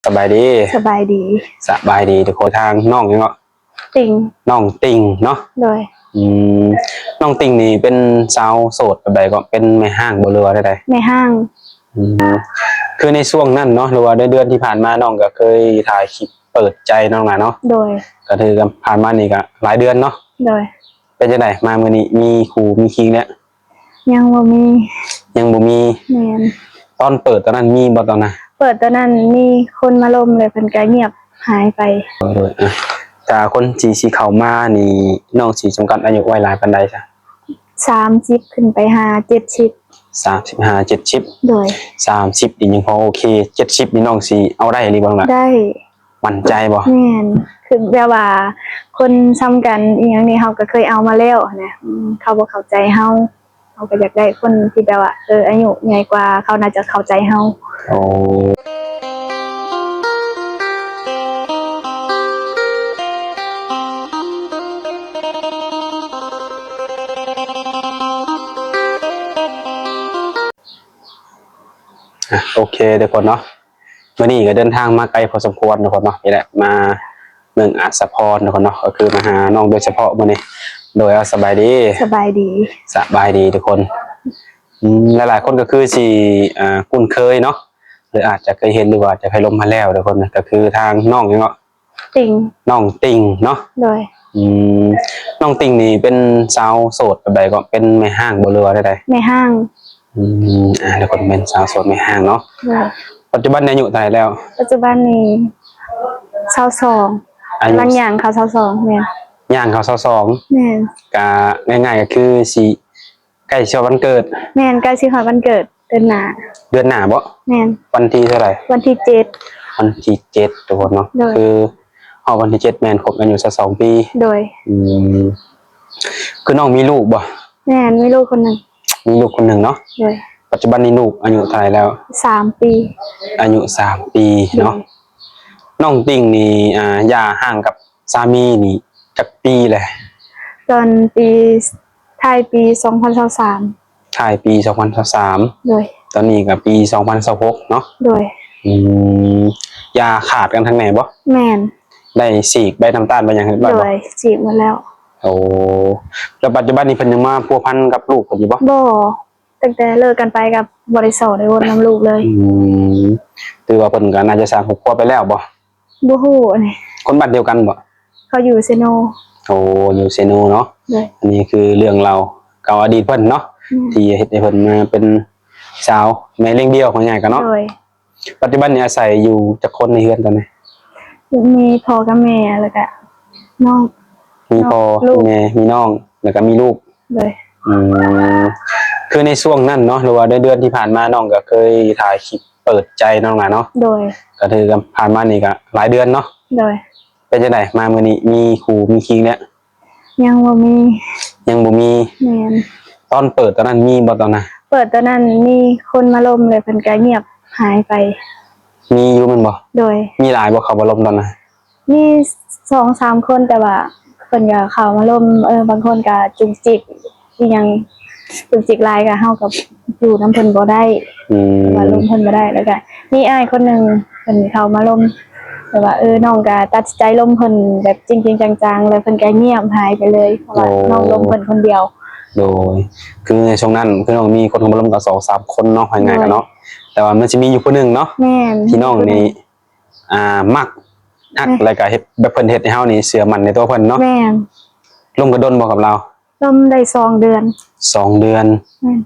ສະບາຍດີ. ສະບາຍດີ. ສະບາຍດີທຸກຄົນ. ທາງນ້ອງຫຍັງເນາະ? ຕິ່ງ. ນ້ອງຕິ່ງເນາະ? ໂດຍ. ອືມ ນ້ອງຕິ່ງນີ້ເປັນສາວໂສດແບບໃດເກາະ? ເປັນແມ່ຮ້າງບໍ່ ຫຼືວ່າແນວໃດ? ແມ່ຮ້າງ. ອືມ ຄືໃນຊ່ວງນັ້ນເນາະ ຫຼືວ່າໃນເດືອນທີ່ຜ່ານມາ ນ້ອງກໍເຄີຍຖ່າຍຄລິບເປີດໃຈເນາະ ນ້ອງຫຼ້າເນາະ? ໂດຍ. ກໍຖືວ່າຜ່ານມານີ້ກໍຫຼາຍເດືອນເນາະ? ໂດຍ. ເປັນຈັ່ງໃດ ມາມື້ນີ້ມີຄູ່ມີຄີງແລ້ວ? ຍັງບໍ່ມີ. ຍັງບໍ່ມີ. ແມ່ນ. ຕອນເປີດຕອນນັ້ນມີບໍ່ຕອນນັ້ນ? ເປີດຕອນນັ້ນມີຄົນມາລົມ ແລ້ວເພິ່ນກໍງຽບຫາຍໄປ. ໂດຍ. ອ່ະ ຖ້າຄົນທີ່ຊິເຂົ້າມານີ້ ນ້ອງຊິຈຳກັດອາຍຸໄວ້ຫຼາຍປານໃດຊະ? ສາມສິບຂຶ້ນໄປຫາເຈັດສິບ. ສາມສິບຫາເຈັດສິບ. ໂດຍ. ສາມສິບນີ້ຍັງພໍໂອເຄ ເຈັດສິບນີ້ນ້ອງຊິເອົາໄດ້ອີ່ຫຼີບໍ່ລະ? ໄດ້. ໝັ້ນໃຈບໍ່? ແມ່ນ. ຄືແບບວ່າຄົນສ່ຳກັນອີ່ຫຍັງນີ້ ເຮົາກໍເຄີຍເອົາມາແລ້ວນະ. ອືມ ເຂົາບໍ່ເຂົ້າໃຈເຮົາ ເຮົາກໍຢາກໄດ້ຄົນທີ່ແບບວ່າ ເອີ ອາຍຸໃຫຍ່ກວ່າ ເຂົາໜ້າຈະເຂົ້າໃຈເຮົາ. ໂອ້ ອ່ະ ໂອເຄທຸກຄົນເນາະ. ມື້ນີ້ກໍເດີນທາງມາໄກພໍສົມຄວນທຸກຄົນເນາະ. ນີ້ແຫຼະ ມາເມືອງອາດສະພອນທຸກຄົນເນາະ ກໍຄືມາຫານ້ອງໂດຍສະເພາະມື້ນີ້. ໂດຍ. ເອົາ ສະບາຍດີ. ສະບາຍດີ. ສະບາຍດີທຸກຄົນ. ອືມ ຫຼາຍໆຄົນກໍຄືຊິ ອ່າ ຄຸ້ນເຄີຍເນາະ ຫຼືອາດຈະເຄີຍເຫັນ ຫຼືວ່າຈະເຄີຍລົມມາແລ້ວທຸກຄົນ ກໍຄືທາງນ້ອງຫຍັງເນາະ? ຕິ່ງ. ນ້ອງຕິ່ງເນາະ? ໂດຍ. ອືມ ນ້ອງຕິ່ງນີ້ເປັນສາວໂສດແບບໃດເກາະ? ເປັນແມ່ຮ້າງບໍ່ ຫຼືວ່າແນວໃດ? ແມ່ຮ້າງ. ອືມ ອ່າ ແລ້ວກໍເປັນສາວໂສດແມ່ຮ້າງເນາະ. ໂດຍ. ປັດຈຸບັນນີ້ອາຍຸເທົ່າໃດແລ້ວ? ປັດຈຸບັນນີ້ຊາວສອງ. ອາຍຸ ກຳລັງຍ່າງເຂົ້າຊາວສອງ. ແມ່ນ. ຍ່າງເຂົ້າຊາວສອງ. ແມ່ນ. ກະງ່າຍໆ ກໍຄືຊິໃກ້ຊິຮອດວັນເກີດ. ແມ່ນ ໃກ້ຊິຮອດວັນເກີດເດືອນໜ້າ. ເດືອນໜ້າບໍ່? ແມ່ນ. ວັນທີເທົ່າໃດ? ວັນທີເຈັດ. ວັນທີເຈັດທຸກຄົນເນາະ. ໂດຍ. ຄືຮອດວັນທີເຈັດແມ່ນຄົບອາຍຸຊາວສອງປີ. ໂດຍ. ອືມ ຄືນ້ອງມີລູກບໍ່? ແມ່ນ ມີລູກຄົນໜຶ່ງ. ມີລູກຄົນໜຶ່ງເນາະ. ໂດຍ. ປັດຈຸບັນນີ້ລູກອາຍຸເທົ່າໃດແລ້ວ? ສາມປີ. ອາຍຸສາມປີເນາະ. ໂດຍ. ນ້ອງຕິ່ງນີ້ ອ່າ ຢ່າຮ້າງກັບສາມີນີ້ຈັກປີແລ້ວ? ຕອນປີ ທ້າຍປີສອງພັນຊາວສາມ. ທ້າຍປີສອງພັນຊາວສາມ. ໂດຍ. ຕອນນີ້ກໍປີສອງພັນຊາວຫົກເນາະ. ໂດຍ. ອືມ ຢ່າຂາດກັນທາງແມ່ບໍ່? ແມ່ນ. ໄດ້ສີກໃບນ້ຳຕານໃບຫຍັງຮຽບຮ້ອຍບໍ່? ໂດຍ ສີກໝົດແລ້ວ. ໂອ້ ແລ້ວປັດຈຸບັນນີ້ເພິ່ນຍັງມາພົວພັນກັບລູກເພິ່ນຢູ່ບໍ່? ບໍ່. ຕັ້ງແຕ່ເລີກກັນໄປກໍບໍ່ໄດ້ສໍ້ໄດ້ວົນນຳລູກເລີຍ. ອືມ ຖືວ່າເພິ່ນກໍໜ້າຈະສ້າງຄອບຄົວໄປແລ້ວບໍ່? ບໍ່ຮູ້ອັນນີ້. ຄົນບ້ານດຽວກັນບໍ່? ເຂົາຢູ່ເຊໂນ. ໂອ້ ຢູ່ເຊໂນເນາະ. ໂດຍ. ອັນນີ້ຄືເລື່ອງລາວເກົ່າອະດີດເພິ່ນເນາະ. ອືມ. ທີ່ເຮັດໃຫ້ເພິ່ນມາເປັນສາວແມ່ລ້ຽງດ່ຽວ ວ່າງ່າຍໆກັນເນາະ. ໂດຍ. ປັດຈຸບັນນີ້ອາໄສຢູ່ຈັກຄົນໃນເຮືອນຕອນນີ້? ມີພໍ່ກັບແມ່ ແລ້ວກະນ້ອງ. ມີພໍ່ ມີແມ່ ມີນ້ອງ ແລ້ວກະມີລູກ. ໂດຍ. ອືມ ຄືໃນຊ່ວງນັ້ນເນາະ ຫຼືວ່າໃນເດືອນທີ່ຜ່ານມາ ນ້ອງກໍເຄີຍຖ່າຍຄລິບເປີດໃຈເນາະ ນ້ອງຫຼ້າເນາະ. ໂດຍ. ກໍຖືວ່າຜ່ານມານີ້ກໍຫຼາຍເດືອນເນາະ. ໂດຍ. ເປັນຈັ່ງໃດ ມາມື້ນີ້ມີຄູ່ມີຄີງແລ້ວ? ຍັງບໍ່ມີ. ຍັງບໍ່ມີ. ແມ່ນ. ຕອນເປີດຕອນນັ້ນມີບໍ່ຕອນນັ້ນ? ເປີດຕອນນັ້ນມີຄົນມາລົມ ແລ້ວເພິ່ນກໍງຽບຫາຍໄປ. ມີຢູ່ແມ່ນບໍ່? ໂດຍ. ມີຫຼາຍບໍ່ເຂົາມາລົມຕອນນັ້ນ? ມີສອງສາມຄົນ ແຕ່ວ່າເພິ່ນກໍເຂົ້າມາລົມ ເອີ ບາງຄົນກໍຈຸກຈິກອີ່ຫຍັງ ຈຸກຈິກຫຼາຍກໍເຮົາກໍຢູ່ນຳເພິ່ນບໍ່ໄດ້. ອືມ. ວ່າລົມເພິ່ນບໍ່ໄດ້ ແລ້ວກໍມີອ້າຍຄົນໜຶ່ງເພິ່ນເຂົ້າມາລົມ ແຕ່ວ່າ ເອີ ນ້ອງກໍຕັດສິນໃຈລົມເພິ່ນແບບຈິງໆຈັງໆ ແລ້ວເພິ່ນກໍງຽບຫາຍໄປເລີຍ ເພາະວ່າ ໂອ້ ນ້ອງລົມເພິ່ນຄົນດຽວ. ໂດຍ. ຄືໃນຊ່ວງນັ້ນ ຄືນ້ອງມີຄົນເຂົ້າມາລົມກໍສອງສາມຄົນເນາະ ວ່າງ່າຍໆກັນເນາະ. ໂດຍ. ແຕ່ວ່າມັນຊິມີຢູ່ຜູ້ໜຶ່ງເນາະ. ແມ່ນ. ທີ່ນ້ອງນີ້ ອ່າ ມັກ ຮັກ ແມ່ນ ແລ້ວກໍເຮັດ ແບບເພິ່ນເຮັດໃຫ້ເຮົານີ້ເຊື່ອໝັ້ນໃນຕົວເພິ່ນເນາະ. ແມ່ນ. ລົມກັນດົນບໍ່ກັບລາວ? ລົມໄດ້ສອງເດືອນ. ສອງເດືອນ. ແມ່ນ.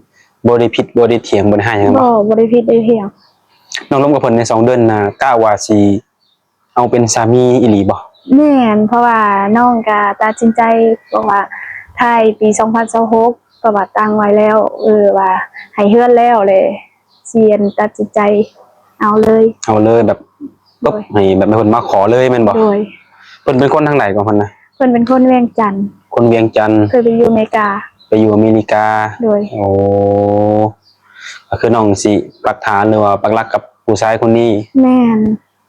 ບໍ່ໄດ້ຜິດບໍ່ໄດ້ຖຽງບໍ່ໄດ້ຮ້າຍຫຍັງບໍ່? ບໍ່ ບໍ່ໄດ້ຜິດໄດ້ຖຽງ. ນ້ອງລົມກັບເພິ່ນໃນສອງເດືອນນະ ກະວ່າຊິເອົາເປັນສາມີອີ່ຫຼີບໍ່? ແມ່ນ ເພາະວ່ານ້ອງກະຕັດສິນໃຈ ເພາະວ່າທ້າຍປີສອງພັນຊາວຫົກ ເພາະວ່າຕັ້ງໄວ້ແລ້ວ ເອີ ວ່າໃຫ້ເຮືອນແລ້ວແຫຼະ ຊິອັນຕັດສິນໃຈເອົາເລີຍ. ເອົາເລີຍ ແບບຕົບໃຫ້ ແບບໃຫ້ເພິ່ນມາຂໍເລີຍແມ່ນບໍ່? ໂດຍ. ເພິ່ນເປັນຄົນທາງໃດເກາະເພິ່ນນະ? ເພິ່ນເປັນຄົນວຽງຈັນ. ຄົນວຽງຈັນ. ເຄີຍໄປຢູ່ອາເມລິກາ. ໄປຢູ່ອາເມລິກາ. ໂດຍ. ໂອ້ ກໍຄືນ້ອງຊິປັກຖານ ຫຼືວ່າປັກຫຼັກກັບຜູ້ຊາຍຄົນນີ້? ແມ່ນ.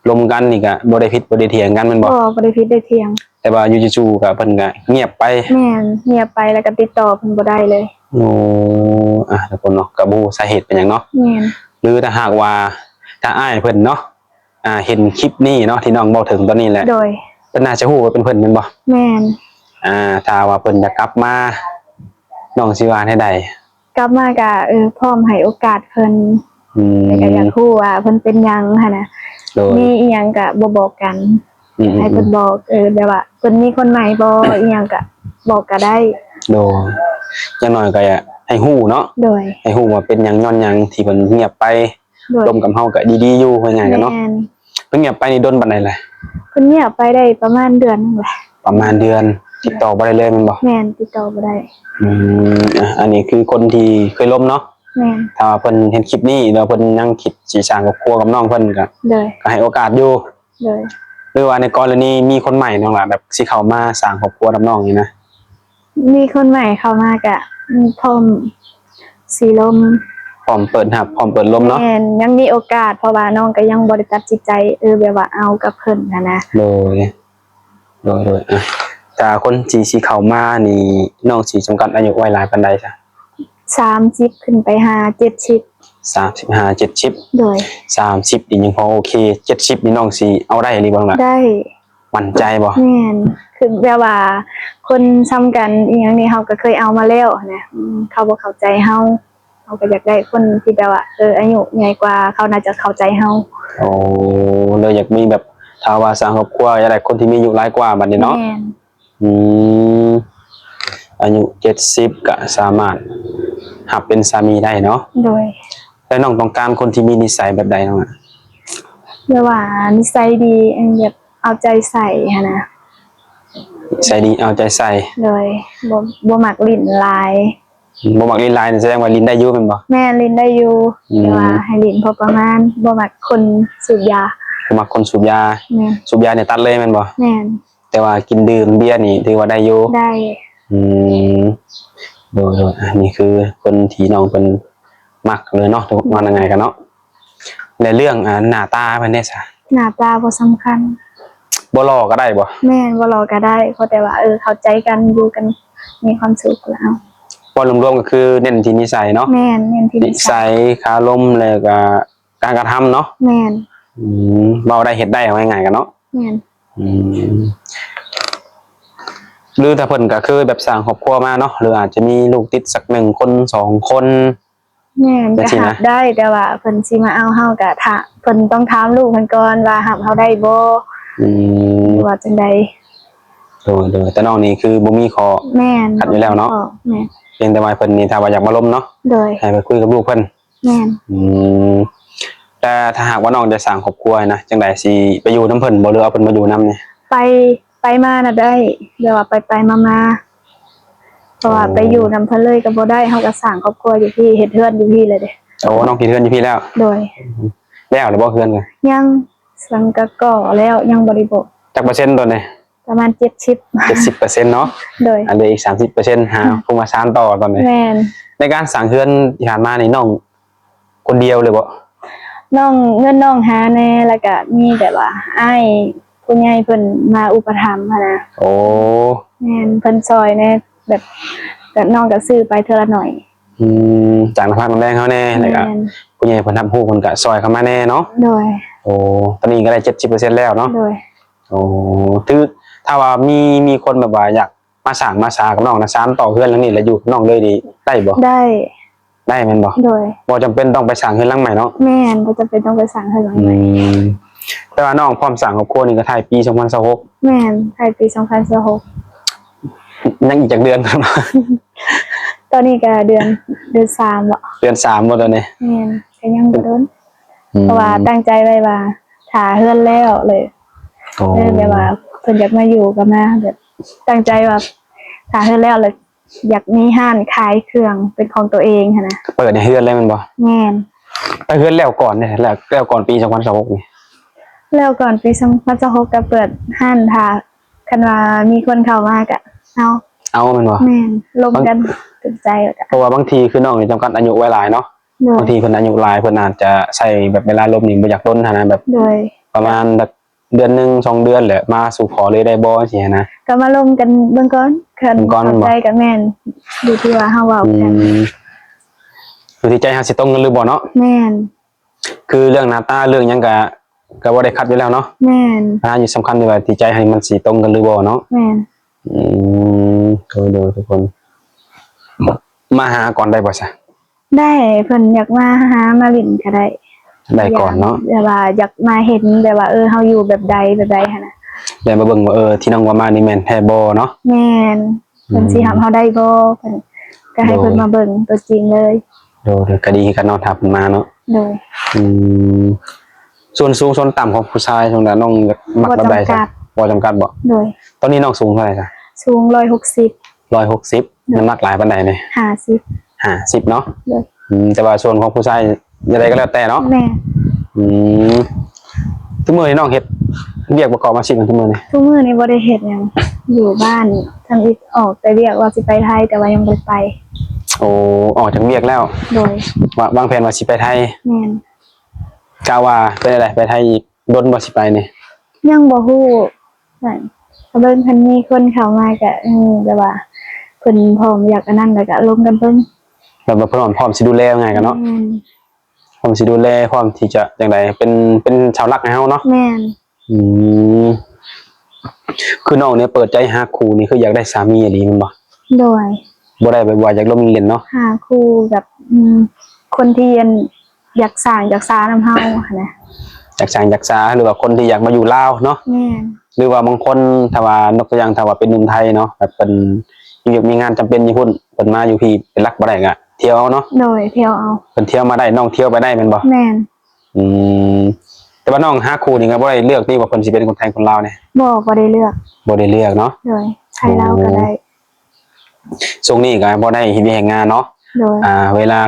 ລົມກັນນີ້ກະບໍ່ໄດ້ຜິດບໍ່ໄດ້ຖຽງກັນແມ່ນບໍ່? ບໍ່ ບໍ່ໄດ້ຜິດໄດ້ຖຽງ. ແຕ່ວ່າຢູ່ໆກະເພິ່ນກະງຽບໄປ. ແມ່ນ ງຽບໄປ ແລ້ວກະຕິດຕໍ່ເພິ່ນບໍ່ໄດ້ເລີຍ. ໂອ້ ອ່ະ ທຸກຄົນເນາະ ກະບໍ່ຮູ້ສາເຫດເປັນຫຍັງເນາະ. ແມ່ນ. ຫຼືຖ້າຫາກວ່າ ຖ້າອ້າຍເພິ່ນເນາະ ອ່າ ເຫັນຄລິບນີ້ເນາະ ທີ່ນ້ອງເວົ້າເຖິງຕອນນີ້ແຫຼະ ໂດຍ ເພິ່ນໜ້າຈະຮູ້ວ່າເປັນເພິ່ນແມ່ນບໍ່? ແມ່ນ. ອ່າ ຖ້າວ່າເພິ່ນຢາກກັບມາ ນ້ອງຊິວ່າແນວໃດ? ກັບມາກະ ເອີ ພ້ອມໃຫ້ໂອກາດເພິ່ນ ອືມ ແຕ່ກະຢາກຮູ້ວ່າເພິ່ນເປັນຫຍັງຫັ້ນນະ ໂດຍ ມີອີ່ຫຍັງກະບໍ່ບອກກັນ ອືມໆໆ ໃຫ້ເພິ່ນບອກ ເອີ ແບບວ່າເພິ່ນມີຄົນໃໝ່ບໍ່ ອີ່ຫຍັງກະບອກກະໄດ້ ໂດຍ ຢ່າງໜ້ອຍກະໃຫ້ຮູ້ເນາະ ໂດຍ ໃຫ້ຮູ້ວ່າເປັນຫຍັງ ຍ້ອນຫຍັງທີ່ເພິ່ນງຽບໄປ ໂດຍ ລົມກັບເຮົາກະດີໆຢູ່ ວ່າງ່າຍໆກັນເນາະ ແມ່ນ. ເພິ່ນງຽບໄປນີ້ດົນປານໃດແຫຼະ? ເພິ່ນງຽບໄປໄດ້ປະມານເດືອນໜຶ່ງແຫຼະ ປະມານເດືອນ ຕິດຕໍ່ບໍ່ໄດ້ເລີຍແມ່ນບໍ່? ແມ່ນ ຕິດຕໍ່ບໍ່ໄດ້ ອືມ ອ່ະ ອັນນີ້ຄືຄົນທີ່ເຄີຍລົມເນາະ ແມ່ນ ຖ້າວ່າເພິ່ນເຫັນຄລິບນີ້ ຫຼືວ່າເພິ່ນຍັງຄິດຊິສ້າງຄອບຄົວກັບນ້ອງເພິ່ນກະ ໂດຍ ກະໃຫ້ໂອກາດຢູ່ ໂດຍ ຫຼືວ່າໃນກໍລະນີມີຄົນໃໝ່ນ້ອງລະ ແບບຊິເຂົ້າມາສ້າງຄອບຄົວກັບນ້ອງນີ້ນະ? ມີຄົນໃໝ່ເຂົ້າມາກະ ອືມ ພ້ອມຊິລົມ ພ້ອມເປີດຮັບ ພ້ອມເປີດລົມເນາະ ແມ່ນ ຍັງມີໂອກາດ ເພາະວ່ານ້ອງກະຍັງບໍ່ໄດ້ຕັດສິນໃຈ ເອີ ແບບວ່າເອົາກັບເພິ່ນຫັ້ນນະ ໂດຍ ໂດຍໆ ອ່ະ ຖ້າຄົນທີ່ຊິເຂົ້າມານີ້ ນ້ອງຊິຈຳກັດອາຍຸໄວ້ຫຼາຍປານໃດຊະ? ສາມສິບຂຶ້ນໄປຫາເຈັດສິບ ສາມສິບຫາເຈັດສິບ ໂດຍ ສາມສິບນີ້ຍັງພໍໂອເຄ ເຈັດສິບນີ້ນ້ອງຊິເອົາໄດ້ອີ່ຫຼີບໍ່ລະ? ໄດ້ ໝັ້ນໃຈບໍ່? ແມ່ນ ຄືແບບວ່າຄົນສ່ຳກັນອີ່ຫຍັງນີ້ ເຮົາກະເຄີຍເອົາມາແລ້ວຫັ້ນນະ ອືມ ເຂົາບໍ່ເຂົ້າໃຈເຮົາ ເຮົາກະຢາກໄດ້ຄົນທີ່ແບບວ່າ ເອີ ອາຍຸໃຫຍ່ກວ່າ ເຂົາໜ້າຈະເຂົ້າໃຈເຮົາ ໂອ້ ເລີຍຢາກມີແບບ ຖ້າວ່າສ້າງຄອບຄົວ ຢາກໄດ້ຄົນທີ່ມີອາຍຸຫຼາຍກວ່າບັດນີ້ເນາະ ແມ່ນ ອືມ ອາຍຸເຈັດສິບກະສາມາດຮັບເປັນສາມີໄດ້ເນາະ ໂດຍ ແລ້ວນ້ອງຕ້ອງການຄົນທີ່ມີນິໄສແບບໃດນ້ອງ? ແບບວ່ານິໄສດີ ອັນແບບເອົາໃຈໃສ່ຫັ້ນນະ ນິໄສດີເອົາໃຈໃສ່ ໂດຍ ບໍ່ ບໍ່ມັກຫຼິ້ນຫຼາຍ ບໍ່ມັກຫຼິ້ນຫຼາຍນີ້ ສະແດງວ່າຫຼິ້ນໄດ້ຢູ່ແມ່ນບໍ່? ແມ່ນ ຫຼິ້ນໄດ້ຢູ່ ອືມ ແຕ່ວ່າໃຫ້ຫຼິ້ນພໍປະມານ ບໍ່ມັກຄົນສູບຢາ ບໍ່ມັກຄົນສູບຢາ ແມ່ນ ສູບຢານີ້ຕັດເລີຍແມ່ນບໍ່? ແມ່ນ. ແຕ່ວ່າກິນດື່ມເບຍນີ້ຖືວ່າໄດ້ຢູ່ ໄດ້ ອືມ ໂດຍໆ ອັນນີ້ຄືຄົນທີ່ນ້ອງເພິ່ນມັກເລີຍເນາະ ເວົ້າງ່າຍໆກັນເນາະ ແລະເລື່ອງ ອ່າ ໜ້າຕາເພິ່ນເດຊະ? ໜ້າຕາບໍ່ສຳຄັນ ບໍ່ຫຼໍ່ກະໄດ້ບໍ່? ແມ່ນ ບໍ່ຫຼໍ່ກະໄດ້ ຂໍແຕ່ວ່າ ເອີ ເຂົ້າໃຈກັນ ຢູ່ກັນ ມີຄວາມສຸກແລ້ວ ເວົ້າລວມໆກະຄືເນັ້ນທີ່ນິໄສເນາະ ແມ່ນ ເນັ້ນທີ່ນິໄສ ນິໄສ ຄາລົມ ແລ້ວກະ ການກະທຳເນາະ ແມ່ນ ອືມ ເວົ້າໄດ້ເຮັດໄດ້ ເວົ້າງ່າຍໆກັນເນາະ ແມ່ນ ອືມ ຫຼືຖ້າເພິ່ນກະເຄີຍແບບສ້າງຄອບຄົວມາເນາະ ຫຼືອາດຈະມີລູກຕິດສັກໜຶ່ງຄົນສອງຄົນ ແມ່ນ ກະຮັບໄດ້ ແຕ່ວ່າເພິ່ນຊິມາເອົາເຮົາກະຖ້າ ເພິ່ນຕ້ອງຖາມລູກເພິ່ນກ່ອນວ່າຮັບເຮົາໄດ້ບໍ່ ອືມ ວ່າຈັ່ງໃດ ໂດຍໆ ແຕ່ນ້ອງນີ້ຄືບໍ່ມີຂໍ້ ແມ່ນ ຂັດຢູ່ແລ້ວເນາະ ແມ່ນ ພຽງແຕ່ວ່າເພິ່ນນີ້ຖ້າວ່າຢາກມາລົມເນາະ ໂດຍ ໃຫ້ໄປຄຸຍກັບລູກເພິ່ນ ແມ່ນ ອືມ ແຕ່ຖ້າຫາກວ່ານ້ອງຈະສ້າງຄອບຄົວຫັ້ນນະ ຈັ່ງໃດ ຊິໄປຢູ່ນຳເພິ່ນບໍ່ ຫຼືເອົາເພິ່ນມາຢູ່ນຳນີ້? ໄປ ໄປມານະໄດ້ ແບບວ່າໄປໆມາໆ ເພາະວ່າ ໂອ້ ໄປຢູ່ນຳເພິ່ນເລີຍກະບໍ່ໄດ້ ເຮົາກະສ້າງຄອບຄົວຢູ່ພີ້ ເຮັດເຮືອນຢູ່ພີ້ແລ້ວເດ້ ໂອ້ ນ້ອງເຮັດເຮືອນຢູ່ພີ້ແລ້ວ ໂດຍ ແລ້ວແລ້ວບໍ່ເຮືອນກະ? ຍັງ ສັງກະກໍແລ້ວ ຍັງບໍ່ໄດ້ໂປະ ຈັກເປີເຊັນຕອນນີ້? ປະມານເຈັດສິບ ເຈັດສິບເປີເຊັນເນາະ ໂດຍ ອັນເຫຼືອອີກສາມສິບເປີເຊັນ ຫາ ອືມ ຄົງມາສານຕໍ່ຕອນນີ້ ແມ່ນ ໃນການສ້າງເຮືອນທີ່ຜ່ານມານີ້ນ້ອງຄົນດຽວເລີຍບໍ່? ນ້ອງ ເງິນນ້ອງຫາແດ່ ແລ້ວກະມີແບບວ່າອ້າຍຜູ້ໃຫຍ່ເພິ່ນມາອຸປະຖຳຫັ້ນນະ ໂອ້ ແມ່ນ ເພິ່ນຊ່ອຍແດ່ ແບບ ກະ ນ້ອງກະຊື້ໄປເທື່ອລະໜ້ອຍ ອືມ ຈາກນ້ຳພັກນ້ຳແຮງເຮົາແດ່ ແລ້ວກະ ແມ່ນ ຜູ້ໃຫຍ່ເພິ່ນຮັບຮູ້ເພິ່ນກະຊ່ອຍເຂົ້າມາແດ່ເນາະ ໂດຍ ໂອ້ ຕອນນີ້ກະໄດ້ເຈັດສິບເປີເຊັນແລ້ວເນາະ ໂດຍ ໂອ້ ຖື ຖ້າວ່າມີ ມີຄົນແບບວ່າຢາກມາສ້າງມາສາກັບນ້ອງນະ ສານຕໍ່ເຮືອນຫຼັງນີ້ ແລ້ວຢູ່ກັບນ້ອງເລີຍນີ້ໄດ້ບໍ່? ໄດ້ ໄດ້ແມ່ນບໍ່? ໂດຍ ບໍ່ຈຳເປັນຕ້ອງໄປສ້າງເຮືອນຫຼັງໃໝ່ເນາະ ແມ່ນ ບໍ່ຈຳເປັນຕ້ອງໄປສ້າງເຮືອນຫຼັງໃໝ່ ອືມ ແຕ່ວ່ານ້ອງພ້ອມສ້າງຄອບຄົວນີ້ກະທ້າຍປີສອງພັນຊາວຫົກ ແມ່ນ ທ້າຍປີສອງພັນຊາວຫົກ ຍັງອີກຈັກເດືອນ? ຕອນນີ້ກະເດືອນ ເດືອນສາມເບາະ ເດືອນສາມເບາະຕອນນີ້? ແມ່ນ ກະຍັງບໍ່ດົນ ອືມ ເພາະວ່າຕັ້ງໃຈໄວ້ວ່າຖ້າເຮືອນແລ້ວເລີຍ ໂອ້ ເລີຍແບບວ່າເພິ່ນຢາກມາຢູ່ກະມາ ແບບຕັ້ງໃຈວ່າຖ້າເຮືອນແລ້ວ ແລ້ວຢາກມີຮ້ານຂາຍເຄື່ອງເປັນຂອງໂຕເອງຫັ້ນນະ ເປີດໃນເຮືອນເລີຍແມ່ນບໍ່? ແມ່ນ ແຕ່ເຮືອນແລ້ວກ່ອນເດ້ ແລ້ວ ແລ້ວກ່ອນປີສອງພັນຊາວຫົກນີ້ ແລ້ວກ່ອນປີສອງພັນຊາວຫົກກະເປີດຮ້ານຖ້າ ຄັນວ່າມີຄົນເຂົ້າມາກະເອົາ ເອົາແມ່ນບໍ່? ແມ່ນ ລົມກັນ ຖືກໃຈແລ້ວກະ ເພາະວ່າບາງທີຄືນ້ອງນີ້ຈຳກັດອາຍຸໄວ້ຫຼາຍເນາະ ໂດຍ ບາງທີເພິ່ນອາຍຸຫຼາຍ ເພິ່ນອາດຈະໃຊ້ແບບເວລາລົມນີ້ບໍ່ຢາກດົນຫັ້ນນະ ແບບ ໂດຍ ປະມານແບບເດືອນໜຶ່ງສອງເດືອນແຫຼະ ມາສູ່ຂໍເລີຍໄດ້ບໍ່ ຈັ່ງຊີ້ຫັ້ນນະ ກະມາລົມກັນເບິ່ງກ່ອນ ຄັນເຂົ້າໃຈກະແມ່ນ ຢູ່ທີ່ວ່າເຮົາເວົ້າກັນ ອືມ ຢູ່ທີ່ໃຈເຮົາຊິຕົງກັນຫຼືບໍ່ເນາະ ແມ່ນ ຄືເລື່ອງໜ້າຕາເລື່ອງຫຍັງກະ ກໍບໍ່ໄດ້ຂັດຢູ່ແລ້ວເນາະ. ແມ່ນ. ບັນຫາຢູ່ສຳຄັນທີ່ວ່າທີ່ໃຈໃຫ້ມັນຊິຕົງກັນຫຼືບໍ່ເນາະ. ແມ່ນ. ອືມ ໂດຍໆ ທຸກຄົນ ມາຫາກ່ອນໄດ້ບໍ່ຊະ? ໄດ້ ເພິ່ນຢາກມາຫາມາຫຼິ້ນກໍໄດ້ ໄດ້ກ່ອນເນາະ. ແບບວ່າຢາກມາເຫັນແບບວ່າ ເອີ ເຮົາຢູ່ແບບໃດ ແບບໃດຫັ້ນນະ ແລ້ວມາເບິ່ງວ່າ ເອີ ທີ່ນ້ອງເວົ້າມານີ້ແມ່ນແທ້ບໍ່ເນາະ. ແມ່ນ. ເພິ່ນຊິຮັບເຮົາໄດ້ບໍ່ ເພິ່ນ ກໍໃຫ້ເພິ່ນມາເບິ່ງຕົວຈິງເລີຍ. ໂດຍ ກໍດີຄືກັນເນາະ ຖ້າເພິ່ນມາເນາະ. ໂດຍ. ອືມ ສ່ວນສູງສ່ວນຕ່ຳຂອງຜູ້ຊາຍ ນ້ອງຢາກມັກແບບໃດ? ບໍ່ຈຳກັດ. ບໍ່ຈຳກັດບໍ່? ໂດຍ. ຕອນນີ້ນ້ອງສູງເທົ່າໃດຊະ? ສູງຮ້ອຍຫົກສິບ. ຮ້ອຍຫົກສິບ. ໂດຍ. ນ້ຳໜັກຫຼາຍປານໃດນີ້? ຫ້າສິບ. ຫ້າສິບເນາະ. ໂດຍ. ອືມ ແຕ່ວ່າສ່ວນຂອງຜູ້ຊາຍ ແນວໃດກໍແລ້ວແຕ່ເນາະ. ແມ່ນ. ອືມ ທຸກມື້ນີ້ນ້ອງເຮັດວຽກປະກອບອາຊີບຫຍັງທຸກມື້ນີ້? ທຸກມື້ນີ້ບໍ່ໄດ້ເຮັດຫຍັງ ຢູ່ບ້ານ. ທຳອິດອອກແຕ່ວຽກວ່າຊິໄປໄທ ແຕ່ວ່າຍັງບໍ່ໄດ້ໄປ. ໂອ້ ອອກຈາກວຽກແລ້ວ. ໂດຍ. ວາ ວາງແຜນວ່າຊິໄປໄທ. ແມ່ນ. ກະວ່າເປັນໃດ ໄປໄທອີກດົນບໍ່ ຊິໄປນີ້? ຍັງບໍ່ຮູ້. ຖ້າເບິ່ງ ຄັນມີຄົນເຂົ້າມາກະ ເອີ ແບບວ່າເພິ່ນພ້ອມຢາກອັນນັ້ນ ແລ້ວກະລົມກັນເບິ່ງ. ແບບວ່າເພິ່ນພ້ອມ ພ້ອມຊິດູແລ ວ່າງ່າຍກັນເນາະ. ແມ່ນ. ພ້ອມຊິດູແລ ພ້ອມທີ່ຈະຈັ່ງໃດ ເປັນ ເປັນເສົາຫຼັກໃຫ້ເຮົາເນາະ. ແມ່ນ. ອືມ ຄືນ້ອງນີ້ເປີດໃຈຫາຄູ່ນີ້ ຄືຢາກໄດ້ສາມີອີ່ຫຼີແມ່ນບໍ່? ໂດຍ. ບໍ່ໄດ້ແບບວ່າຢາກລົມຫຼິ້ນເນາະ. ຫາຄູ່ແບບ ອືມ ຄົນທີ່ ອັນ ຢາກສ້າງຢາກສານຳເຮົາຫັ້ນນະ. ຢາກສ້າງຢາກສາ ຫຼືວ່າຄົນທີ່ຢາກມາຢູ່ລາວເນາະ. ແມ່ນ. ຫຼືວ່າບາງຄົນ ຖ້າວ່າ ຍົກຕົວຢ່າງ ຖ້າວ່າເປັນໜຸ່ມໄທເນາະ ແບບເພິ່ນມີວຽກມີງານຈຳເປັນຢູ່ພຸ້ນ ເພິ່ນມາຢູ່ພີ້ເປັນຫຼັກບໍ່ໄດ້ ກະທ່ຽວເອົາເນາະ. ໂດຍ ທ່ຽວເອົາ. ເພິ່ນທ່ຽວມາໄດ້ ນ້ອງທ່ຽວໄປໄດ້ແມ່ນບໍ່? ແມ່ນ. ອືມ ແຕ່ວ່ານ້ອງຫາຄູ່ນີ້ກໍບໍ່ໄດ້ເລືອກຕິວ່າເພິ່ນຊິເປັນຄົນໄທຄົນລາວນີ້? ບໍ່ ບໍ່ໄດ້ເລືອກ. ບໍ່ໄດ້ເລືອກເນາະ. ໂດຍ. ໄທລາວກໍໄດ້. ໂອ້ ຊ່ວງນີ້ກໍບໍ່ໄດ້ເຮັດວຽກເຮັດງານເນາະ. ໂດຍ. ອ່າ ເວລາ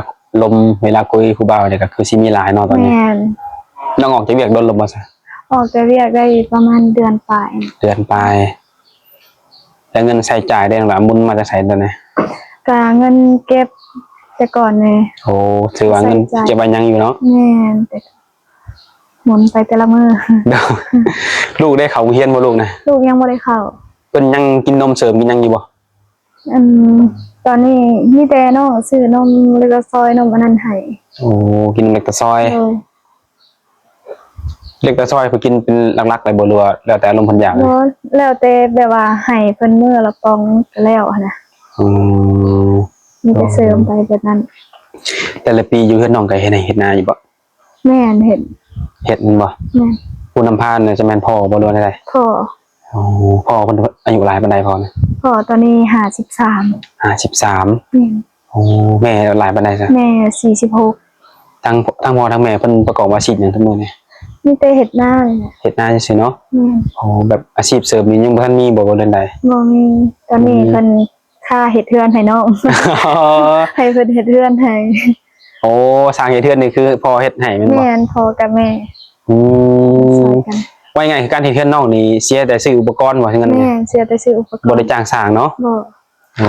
ລົມ ເວລາຄຸຍຜູ້ບ່າວນີ້ກໍຄືຊິມີຫຼາຍເນາະຕອນນີ້. ແມ່ນ. ນ້ອງອອກຈາກວຽກດົນແລ້ວບໍ່ຊະ? ອອກຈາກວຽກໄດ້ປະມານເດືອນປາຍ. ເດືອນປາຍ. ແລ້ວເງິນໃຊ້ຈ່າຍເດ້ນ້ອງຫຼ້າ ໝູນມາຈາກໃສຕອນນີ້? ກະເງິນເກັບແຕ່ກ່ອນແດ່. ໂອ້ ຖືວ່າເງິນເກັບໄວ້ຍັງຢູ່ເນາະ. ແມ່ນ ແຕ່ໝູນໄປແຕ່ລະມື້. ລູກໄດ້ເຂົ້າໂຮງຮຽນບໍ່ລູກນະ? ລູກຍັງບໍ່ໄດ້ເຂົ້າ. ເພິ່ນຍັງກິນນົມເສີມກິນຫຍັງຢູ່ບໍ່? ອັນ ຕອນນີ້ມີແຕ່ນ້ອງຊື້ນົມເລັກຕາຊອຍ ນົມອັນນັ້ນໃຫ້. ໂອ້ ກິນນົມເລັກຕາຊອຍ. ໂດຍ. ເລັກຕາຊອຍເພິ່ນກິນເປັນຫຼັກໆເລີຍບໍ່ ຫຼືວ່າແລ້ວແຕ່ອາລົມເພິ່ນຢາກ? ບໍ່ ແລ້ວແຕ່ແບບວ່າໃຫ້ເພິ່ນມື້ລະປ່ອງກໍແລ້ວຫັ້ນນະ. ອືມ ມີແຕ່ເສີມໄປແບບນັ້ນ. ແຕ່ລະປີຢູ່ເຮືອນນ້ອງກໍເຮັດໄຮ່ເຮັດນາຢູ່ບໍ່? ແມ່ນ ເຮັດ. ເຮັດແມ່ນບໍ່? ແມ່ນ. ຜູ້ນຳພານະຈະແມ່ນພໍ່ບໍ່ ຫຼືວ່າໃດ? ພໍ່. ໂອ້ ພໍ່ເພິ່ນອາຍຸຫຼາຍປານໃດພໍ່ນະ? ພໍ່ຕອນນີ້ຫ້າສິບສາມ. ຫ້າສິບສາມ. ແມ່ນ. ໂອ້ ແມ່ຫຼາຍປານໃດຊະ? ແມ່ສີ່ສິບຫົກ. ທັງ ທັງພໍ່ທັງແມ່ເພິ່ນປະກອບອາຊີບຫຍັງທຸກມື້ນີ້? ມີແຕ່ເຮັດນານີ້ແຫຼະ. ເຮັດນາຊື່ໆເນາະ. ແມ່ນ. ໂອ້ ແບບອາຊີບເສີມນີ້ຍັງບໍ່ທັນມີບໍ່ ບໍ່ເດືອນໃດ? ບໍ່ມີ. ຕອນນີ້ ອືມ ເພິ່ນຄ່າເຮັດເຮືອນໃຫ້ນ້ອງ ໃຫ້ເພິ່ນເຮັດເຮືອນໃຫ້. ໂອ້ ຊ່າງເຮັດເຮືອນນີ້ຄືພໍ່ເຮັດໃຫ້ແມ່ນບໍ່? ແມ່ນ ພໍ່ກັບແມ່. ອືມ ຊ່ອຍກັນ. ວ່າງ່າຍໆຄືການເຮັດເຮືອນນ້ອງນີ້ເສຍແຕ່ຊື້ອຸປະກອນບໍ່ ເງິນນີ້? ແມ່ນ ເສຍແຕ່ຊື້ອຸປະກອນ. ບໍ່ໄດ້ຈ້າງຊ່າງເນາະ? ບໍ່. ໂອ້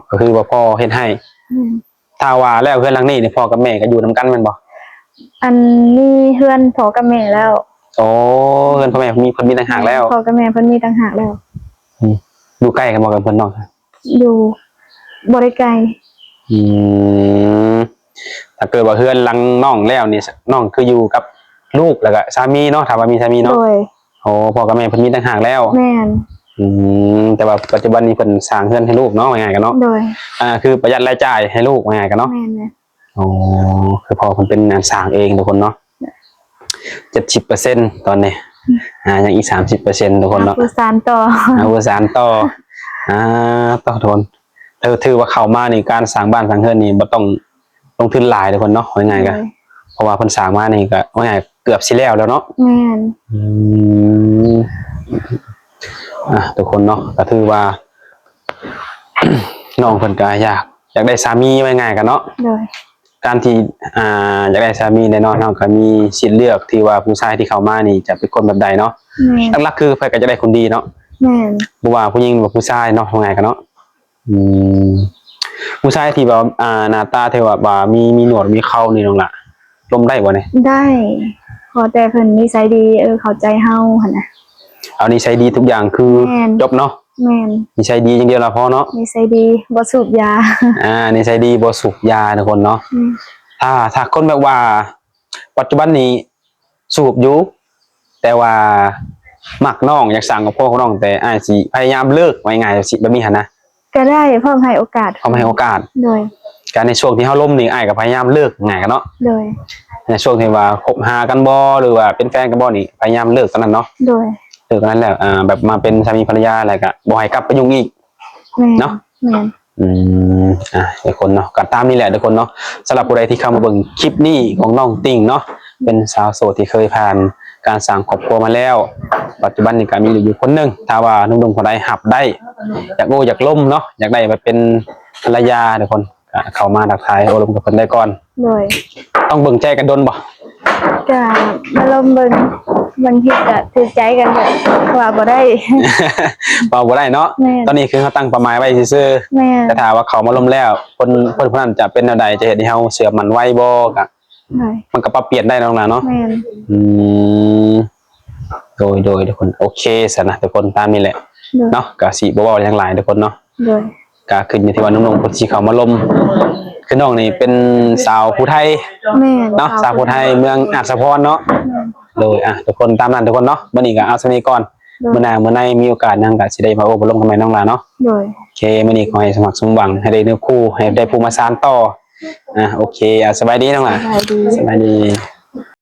ກໍຄືວ່າພໍ່ເຮັດໃຫ້. ແມ່ນ. ຖ້າວ່າແລ້ວເຮືອນຫຼັງນີ້ນີ້ ພໍ່ກັບແມ່ກໍຢູ່ນຳກັນແມ່ນບໍ່? ອັນນີ້ເຮືອນພໍ່ກັບແມ່ແລ້ວ. ໂອ້ ເຮືອນພໍ່ແມ່ມີ ເພິ່ນມີຕ່າງຫາກແລ້ວ. ແມ່ນ ພໍ່ກັບແມ່ເພິ່ນມີຕ່າງຫາກແລ້ວ. ອືມ ຢູ່ໃກ້ກັນບໍ່ກັບເພິ່ນນ້ອງ? ຢູ່ ບໍ່ໄດ້ໄກ. ອືມ ຖ້າເກີດວ່າເຮືອນຫຼັງນ້ອງແລ້ວນີ້ ນ້ອງຄືຢູ່ກັບລູກ ແລ້ວກະສາມີເນາະ ຖ້າວ່າມີສາມີເນາະ? ໂດຍ. ໂອ້ ພໍ່ກັບແມ່ເພິ່ນມີຕ່າງຫາກແລ້ວ. ແມ່ນ. ອືມ ແຕ່ວ່າປັດຈຸບັນນີ້ເພິ່ນສ້າງເຮືອນໃຫ້ລູກເນາະ ວ່າງ່າຍກັນເນາະ. ໂດຍ. ອ່າ ຄືປະຢັດລາຍຈ່າຍໃຫ້ລູກ ວ່າງ່າຍກັນເນາະ. ແມ່ນ. ໂອ້ ຄືພໍ່ເພິ່ນເປັນນານສ້າງເອງທຸກຄົນເນາະ. ເຈັດສິບເປີເຊັນຕອນນີ້ ອືມ ອ່າ ຍັງອີກສາມສິບເປີເຊັນທຸກຄົນເນາະ. ຫາຜູ້ສານຕໍ່ ຫາຜູ້ສານຕໍ່. ອ່າ ຕໍ່ທຸກຄົນ ຖື ຖືວ່າເຂົ້າມານີ້ ການສ້າງບ້ານສ້າງເຮືອນນີ້ບໍ່ຕ້ອງລົງທຶນຫຼາຍທຸກຄົນເນາະ ເວົ້າງ່າຍໆ ໂດຍ ກໍ ເພາະວ່າເພິ່ນສ້າງມານີ້ກໍ ເວົ້າງ່າຍໆ ເກືອບຊິແລ້ວແລ້ວເນາະ. ແມ່ນ. ອືມ ອ່າ ທຸກຄົນເນາະ ກໍຖືວ່າ ນ້ອງເພິ່ນກໍຢາກ ຢາກໄດ້ສາມີ ເວົ້າງ່າຍໆ ກັນເນາະ. ໂດຍ. ການທີ່ ອ່າ ຢາກໄດ້ສາມີແນ່ນອນ ເຮົາກໍມີສິດເລືອກທີ່ວ່າຜູ້ຊາຍທີ່ເຂົ້າມານີ້ຈະເປັນຄົນແບບໃດເນາະ. ແມ່ນ. ຫຼັກໆ ຄືໃຜກໍຢາກໄດ້ຄົນດີເນາະ. ແມ່ນ. ບໍ່ວ່າຜູ້ຍິງ ຫຼືວ່າຜູ້ຊາຍເນາະ ເວົ້າງ່າຍກັນເນາະ. ອືມ ຜູ້ຊາຍທີ່ແບບວ່າ ອ່າ ໜ້າຕາທີ່ວ່າ ວ່າມີ ມີໜວດມີເຂົານີ້ ນ້ອງຫຼ້າ ລົມໄດ້ບໍ່ນີ້? ໄດ້ ຂໍແຕ່ເພິ່ນນິໄສດີ ເອີ ເຂົ້າໃຈເຮົາຫັ້ນນະ. ເອົານິໄສດີທຸກຢ່າງຄື ແມ່ນ ຈົບເນາະ. ແມ່ນ. ນິໄສດີຢ່າງດຽວລະພໍເນາະ. ນິໄສດີ ບໍ່ສູບຢາ. ອ່າ ນິໄສດີ ບໍ່ສູບຢາ ທຸກຄົນເນາະ. ອືມ ຖ້າ ຖ້າຄົນແບບວ່າ ປັດຈຸບັນນີ້ສູບຢູ່ ຕ່ວ່າມັກນ້ອງ ຢາກສ້າງຄອບຄົວກັບນ້ອງ ແຕ່ອ້າຍຊິພະຍາຍາມເລີກ ວ່າງ່າຍໆ ຊິ ແບບນີ້ຫັ້ນນະ. ກໍໄດ້ ພ້ອມໃຫ້ໂອກາດ ພ້ອມໃຫ້ໂອກາດ. ໂດຍ. ການໃນຊ່ວງທີ່ເຮົາລົມນີ້ ອ້າຍກໍພະຍາຍາມເລີກ ງ່າຍກັນເນາະ. ໂດຍ. ໃນຊ່ວງທີ່ວ່າຄົບຫາກັນບໍ່ ຫຼືວ່າເປັນແຟນກັນບໍ່ນີ້ ພະຍາຍາມເລີກຕອນນັ້ນເນາະ. ໂດຍ. ເລີກຕອນນັ້ນແລ້ວ ອ່າ ແບບມາເປັນສາມີພັນລະຍາ ແລ້ວກໍບໍ່ໃຫ້ກັບໄປຫຍຸ້ງອີກ. ແມ່ນ. ເນາະ. ແມ່ນ. ອືມ ອ່ະ ທຸກຄົນເນາະ ກໍຕາມນີ້ແຫຼະທຸກຄົນເນາະ. ສຳລັບຜູ້ໃດທີ່ເຂົ້າມາເບິ່ງຄລິບນີ້ຂອງນ້ອງຕິ່ງເນາະ ເປັນສາວໂສດທີ່ເຄີຍຜ່ານການສ້າງຄອບຄົວມາແລ້ວ ປັດຈຸບັນນີ້ກໍມີລູກຢູ່ຄົນໜຶ່ງ. ຖ້າວ່າໜຸ່ມໆຄົນໃດຮັບໄດ້ ຢາກໂອ້ຢາກລົມເນາະ ຢາກໄດ້ມາເປັນພັນລະຍາທຸກຄົນ ກໍເຂົ້າມາທັກທາຍໂອ້ລົມກັບເພິ່ນໄດ້ກ່ອນ. ໂດຍ. ຕ້ອງເບິ່ງໃຈກັນດົນບໍ່? ກະມາລົມເບິ່ງ ບາງທີກະຖືກໃຈກັນແບບວ່າບໍ່ໄດ້ ເວົ້າບໍ່ໄດ້ເນາະ. ແມ່ນ. ຕອນນີ້ຄືເຮົາຕັ້ງເປົ້າໝາຍໄວ້ຊື່ໆ. ແມ່ນ. ແຕ່ຖ້າວ່າເຂົ້າມາລົມແລ້ວ ຄົນ ຄົນຜູ້ນັ້ນຈະເປັນແນວໃດ ຈະເຮັດໃຫ້ເຮົາເຊື່ອໝັ້ນໄວບໍ່ ກະ ໂດຍ. ມັນກໍປັບປ່ຽນໄດ້ເນາະ ນ້ອງຫຼ້າເນາະ. ແມ່ນ. ອືມ ໂດຍ ໂດຍ ທຸກຄົນ ໂອເຄຊັ້ນນະທຸກຄົນ ຕາມນີ້ແຫຼະ. ໂດຍ. ເນາະ ກະຊິບໍ່ເວົ້າຫຍັງຫຼາຍທຸກຄົນເນາະ. ໂດຍ. ກະຂຶ້ນຢູ່ທີ່ວ່າໜຸ່ມໆເພິ່ນຊິເຂົ້າມາລົມ ຄືນ້ອງນີ້ເປັນສາວຜູ້ໄທ. ແມ່ນ. ເນາະ ສາວຜູ້ໄທ ສາວຜູ້ໄທ ເມືອງອາດສະພອນເນາະ. ແມ່ນ. ໂດຍ. ອ່ະ ທຸກຄົນ ຕາມນັ້ນທຸກຄົນເນາະ. ມື້ນີ້ກໍເອົາສ່ຳນີ້ກ່ອນ. ໂດຍ. ມື້ໜ້າມື້ໃນມີໂອກາດຫຍັງກໍຊິໄດ້ມາໂອ້ມາລົມກັນໃໝ່ ນ້ອງຫຼ້າເນາະ. ໂດຍ. ໂອເຄ ມື້ນີ້ຂໍໃຫ້ສົມຫວັງ ໃຫ້ໄດ້ເນື້ອຄູ່ ໃຫ້ໄດ້ຜູ້ມາສານຕໍ່. ອ່ະ ໂອເຄ ອ່ະ ສະບາຍດີ ນ້ອງຫຼ້າ. ສະບາຍດີ. ສະບາຍດີ.